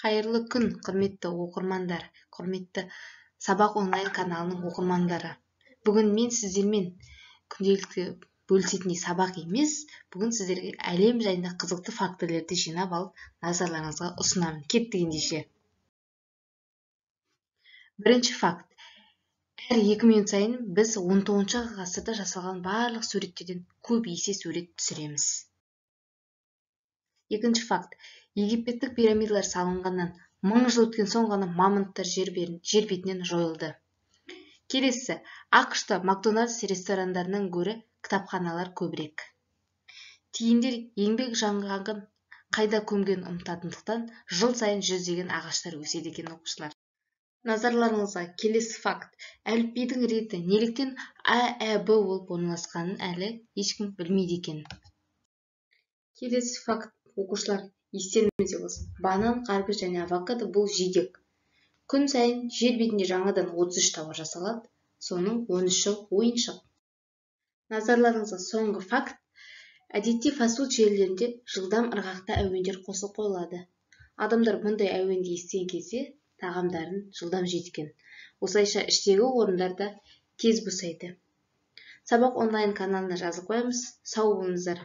Қайырлы күн, құрметті оқырмандар, құрметті Сабақ онлайн каналының оқырмандары. Бүгін мен сіздермен күнделікті бөлісетіндей сабақ емес, бүгін сіздерге әлем жайында қызықты фактілерді жинап алып, назарларыңызға ұсынамын. Кеттік ендеше. Бірінші факт. Әр 2 минут сайын біз 19 ғасырда жасалған барлық суреттерден көп есе сурет түсіреміз. Екінші факт. Египеттік пирамидалар салынғаннан 1000 жыл өткен соң ғана мамонттар жер бетінен жойылды. Келесі, АҚШ-та Макдональдс ресторандарынан гөрі кітапханалар көбірек. Тиіндер еңбек жаңғағын қайда көмгенін ұмытатындықтан жыл сайын жүздеген ағаштар өседі екен, оқушылар. Назарларыңызға келесі факт. Әліпбидің реті неліктен А, Ә, Б болып орналасқанын әлі ешкім білмейді екен. Келесі факт, оқушылар, естеріңізде болсын. Банан, қарбыз және авокадо бұл жидек. Күн сайын жер бетінде жаңадан 33 тауар жасалады, соның 13-і ойыншық. Назарларыңызға соңғы факт. Әдетте фастфуд желілерінде жылдам ырғақта әуендер қосылып қойылады. Адамдар мұндай әуенді естіген кезде тағамдарын жылдам жейді екен. Осылайша іштегі орындар да тез босайды. Сабақ онлайн каналына жазылып қоямыз. Сау болыңыздар.